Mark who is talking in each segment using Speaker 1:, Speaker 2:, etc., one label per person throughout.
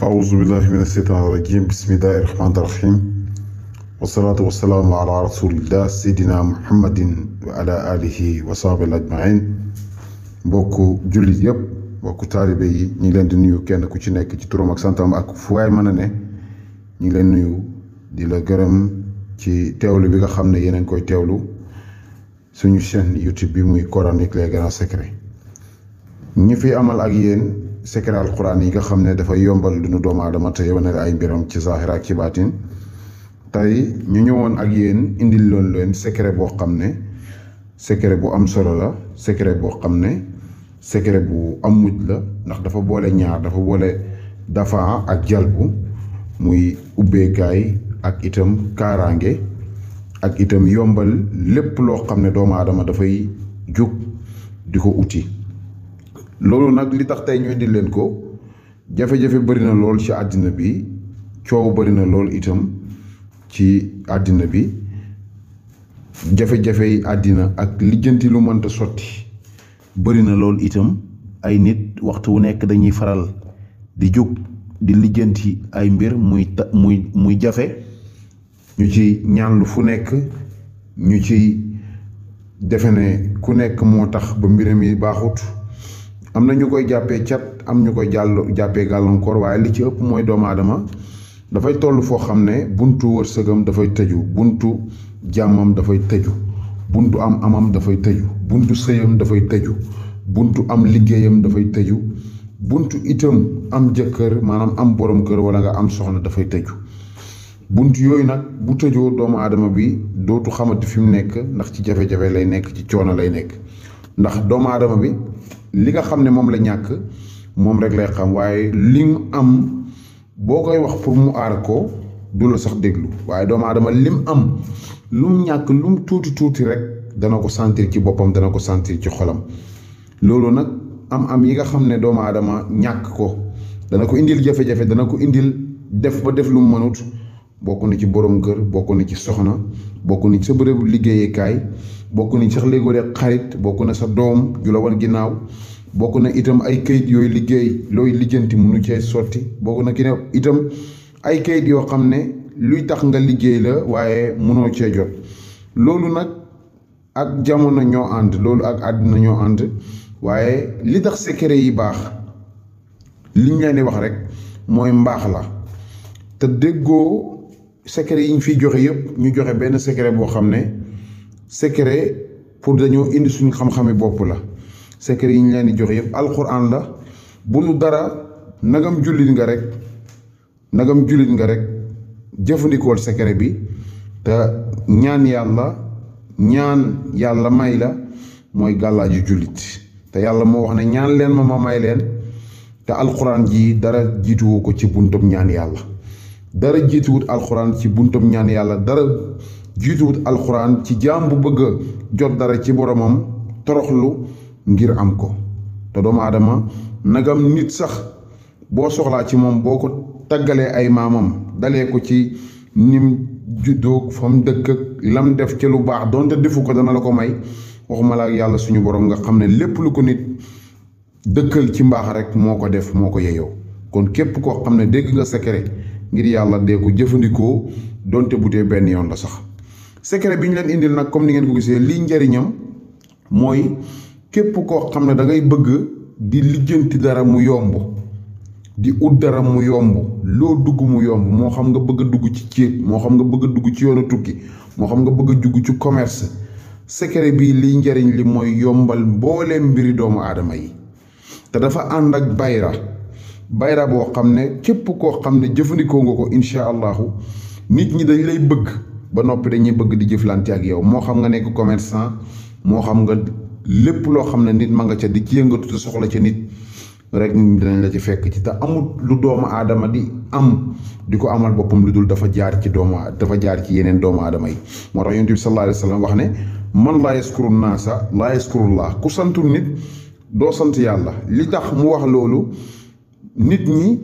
Speaker 1: أعوذ بالله من الشيطان الرجيم بسم الله الرحمن الرحيم والصلاة والسلام على رسول الله سيدنا محمد وعلى آله وصحبه أجمعين mbokku jullit yëpp mbokku taalibe yi ñu ngi leen di nuyu kenn ku ci nekk ci turam ak santam ak fu waay mën a ne ñu ngi leen nuyu di la gërëm ci teewlu bi nga xam ne yéen a ngi koy teewlu suñu chaîne YouTube bi muy coranique les grands secrets ñi fi amal ak yéen secret alquran yi nga xam ne dafay yombal dunu doomu aadama te yewanal ay mbiram ci zahir ak ci baatin tey ñu ñëwoon ak yéen indil loon leen secret boo xam ne secret bu am solo la secret boo xam ne secret bu am mujj la ndax dafa boole ñaar dafa boole dafa ak jalbu muy ubbeekaay ak itam kaaraange ak itam yombal lépp loo xam ne doomu aadama dafay jug di ko uti loolu nag li tax tey ñu indil leen ko jafe-jafe bëri na lool ci àddina bi coow bëri na lool itam ci àddina bi jafe-jafe yi àddina ak lijjanti lu mënta sotti bëri na lool itam ay nit waxtu wu nekk dañuy faral di jóg di lijjanti ay mbir muy jafe ñu ci ñaanlu fu nekk ñu ci defe ne ku nekk moo tax ba mbiram yi baaxut am na ñu koy jàppee cat am ñu koy jàppee gàllankoor waaye li ci ëpp mooy doomu aadama dafay toll foo xam ne buntu wërsëgam dafay tëju buntu jàmmam dafay tëju buntu amam dafay tëju buntu sëyam dafay tëju buntu am liggéeyam dafay tëju buntu itam am jëkkër maanaam am borom kër wala nga am soxna dafay tëju buntu yooyu nag bu tëjoo doomu aadama bi dootu xamati fi mu nekk ndax ci jafe-jafe lay nekk ci coono lay nekk ndax doomu aadama bi li nga xam ne moom la ñàkk moom rek lay xam waaye li mu am boo koy wax pour mu aar ko du la sax déglu waaye doomu aadama lim am lu mu ñàkk lu mu tuuti rek dana ko sentir ci boppam dana ko sentir ci xolam loolu nag am yi nga xam ne doomu aadama ñàkk ko dana ko indil jafe-jafe dana ko indil def lu mu mënut bokk na ci borom kër bokk na ci soxna bokk na ci sa bërëbu liggéeyekaay bokk na sax léegoo de xarit bokk na sa doom ju la wan ginnaaw bokk na itam ay kayit yooyu liggéey looy lijjanti mënu cee sotti bokk na ki ne itam ay kayit yoo xam ne luy tax nga liggéey la waaye mënoo cee jot loolu nag ak jamono ñoo ànd loolu ak àddina ñoo ànd waaye li tax secret yi baax liñ leen di wax rek mooy mbaax la te déggoo secret yi ñu fiy joxe yëpp ñu joxe benn secret boo xam ne secret pour dañoo indi suñu xam-xami bopp la secret yi ñu leen di joxe yëpp alxuraan la bu nu dara nagam jullit nga rek jëfandikool secret bi te ñaan yàlla may la mooy gàllaaju jullit te yàlla moo wax ne ñaan leen ma may leen te alxuraan ji dara jiituwu ko ci buntum ñaan yàlla dara jiituwut alxuraan ci buntum ñaan yàlla dara jiituwut alxuraan ci jaam bu bëgg a jot dara ci boromam toroxlu ngir am ko te doomu aadama nagam nit sax boo soxlaa ci moom boo ko taggalee ay maamam dalee ko ci nim juddoo fa mu dëkk ak lam def ci lu baax donte defu ko dana la ko may waxuma la ak yàlla suñu borom nga xam ne lépp lu ko nit dëkkal ci mbaax rek moo ko def moo ko yeyoo kon képp koo xam ne dégg nga secret ngir yàlla dee ko jëfandikoo donte bu dee benn yoon la sax secret bi ñu leen indil nag comme ni ngeen ko gisee lii njariñam mooy képp koo xam ne da ngay bëgg di lijjanti dara mu yomb di ut dara mu yomb loo dugg mu yomb moo xam nga bëgg a dugg ci céet moo xam nga bëgg a dugg ci yoonu tukki moo xam nga bëgg a dugg ci commerce secret bi liy njariñ li mooy yombal mbooleem mbiri doomu aadama yi te dafa ànd ak bayra boo xam ne képp koo xam ne jëfandikoo nga ko incha allahu nit ñi dañ lay bëgg ba noppi dañuy bëgg di jëflante ak yow moo xam nga nekk commerçant moo xam nga lépp loo xam ne nit ma nga ca di ci yëngatu te soxla ca nit rek dinañ la ci fekk ci te amul lu doomu aadama di am di ko amal boppam lu dul dafa jaar ci yeneen doomu aadama yi moo tax yonent bi sallallahu alayhi wa sallam wax ne man laa yaskuru naasa laa yaskurullah ku santul nit doo sant yàlla li tax mu wax loolu nit ñi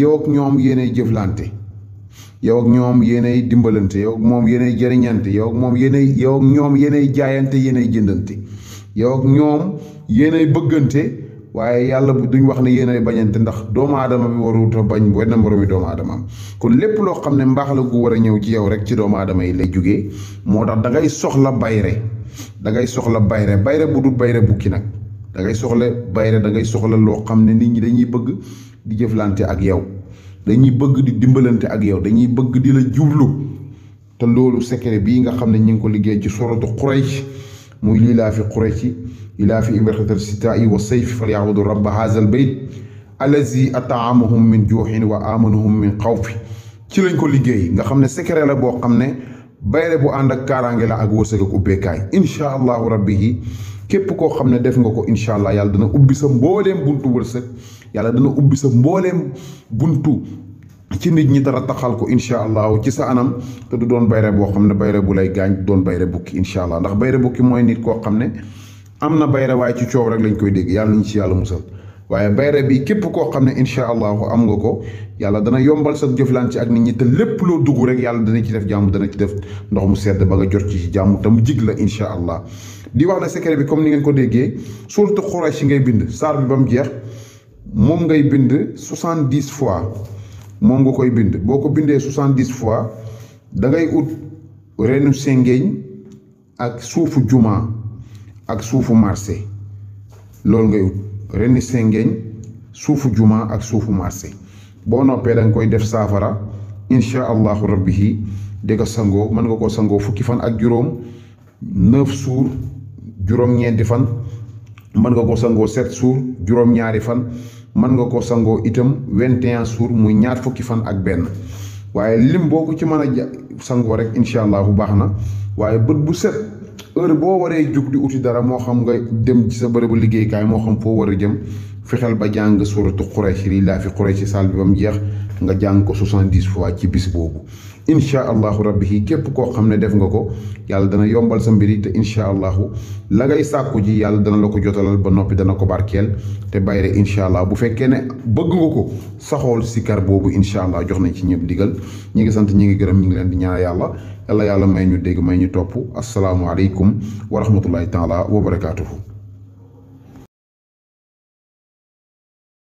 Speaker 1: yow ak ñoom yéenay jëflante yow ak ñoom yéenay dimbalante yow ak moom yéenay jëriñante yow ak ñoom yéenay jaayante yéenay jëndante yow ak ñoom yéenay bëggante waaye yàlla duñ wax ne yéen ay bañante ndax doomu aadama bi waruta bañ wenn moroomi doomu aadamaam kon lépp loo xam ne mbaax la gu war a ñëw ci yow rek ci doomu aadama yi lay jógee moo tax da ngay soxla bayre bayre bu dul bayre bukki nag da ngay soxla bayre da ngay soxla loo xam ne nit ñi dañuy bëgg di jëflante ak yow dañuy bëgg di dimbalante ak yow dañuy bëgg di la jublu te loolu secret bii nga xam ne ñu ngi ko liggéey ci suratu Quraysh muy liilaafi Quraysh ilaafi imratal sitaa'i wa sayfi falyabudu rabba haazal bayt allazi at'amahum min juuxin wa amanahum min xawfi ci lañ ko liggéey nga xam ne secret la boo xam ne bayre bu ànd ak kaaraange la ak wërsëg ak ubbeekaay incha allahu rabbi yi képp koo xam ne def nga ko incha allah yàlla dana ubbi sa mbooleem buntu wërsëg yàlla dana ubbi sa mbooleem buntu ci nit ñi dara taxal ko incha allahu ci sa anam te du doon bayre boo xam ne bayre bu lay gaañ du doon bayre bukki incha allah ndax bayre bukki mooy nit koo xam ne am na bayre waaye ci coow rek lañ koy dégg yàlla nañ ci yàlla musal waaye bayre bi képp koo xam ne incha allahu am nga ko yàlla dana yombal sa jëflante ak nit ñi te lépp loo dugg rek yàlla dana ci def jàmm dana ci def ndox mu sedd ba nga jot ci jàmm te mu jig la incha allah di wax ne secret bi comme ni ngeen ko déggee suuratu Quraysh ngay bind saar bi ba mu jeex moom ngay bind 70 fois moom nga koy bind boo ko bindee 70 fois da ngay ut renu sengeeñ ak suufu juma ak suufu marché loolu ngay ut renu sengeeñ suufu juma ak suufu marché boo noppee da nga koy def saafara incha allahu rabbihi di ko sangoo mën nga koo sangoo fukki fan ak juróom 9 jours juróom-ñeenti fan mën nga ko sangoo 7 jours juróom-ñaari fan mën nga ko sangoo itam 21 jours muy ñaar fukki fan ak benn waaye lim boo ko ci mën a sangoo rek incha allah bu baax na waaye bët bu set heure boo waree jug di uti dara moo xam nga dem ci sa bërëbu liggéeykaay moo xam foo war a jëm fexeel ba jàng suuratu Quraysh liilaafi Quraysh saal bi ba mu jeex nga jàng ko 70 fois ci bis boobu incha allahu rabbi képp koo xam ne def nga ko yàlla dana yombal sa mbir yi te incha allahu la ngay sàkku ji yàlla dana la ko jotalal ba noppi dana ko barkeel te bayre incha allah bu fekkee ne bëgg nga ko saxool sikar boobu incha allah jox nañ ci ñëpp digal ñi ngi sant ñi ngi gërëm ñi ngi leen di ñaan yàlla may ñu dégg may ñu topp asalaamualeykum wa rahmatullahi taala wa barakaatuhu.